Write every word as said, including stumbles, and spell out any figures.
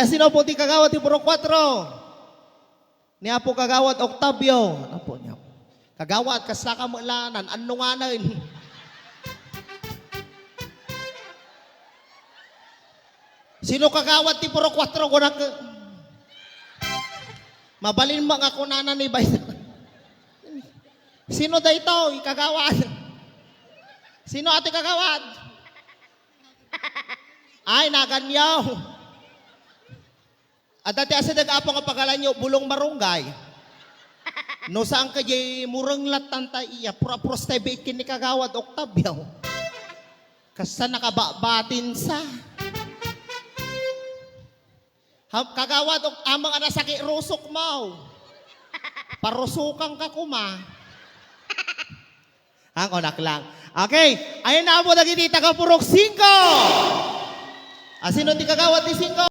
Sino po ti kagawad ti Purok Kuatro? Ni Apo Kagawad Octavio. Apo niya. Kagawad, kasla ka met la, nan-annonganen. Sino kagawad ti Purok Kuatro? Kunak-, mabalin mo nga kunana ni Vice. Sino daytoy, kagawad? Sino ati kagawad? Ay, naganyaw. Adda ti asideg, Apo, nga pagalanyo, bulong marunggay. No saan ka di murenglat tanta iya, pura-puros tayo biit ken ni Kagawad Octavio. Kasta nakababatin sa. Ha, Kagawad, ok, amang a nasaki rusok mo. Parusukan ka kuma. Ang kunak lang. Okay, ayan na po dagiti taga Purok Singko. Asino ti kagawad ti Singko?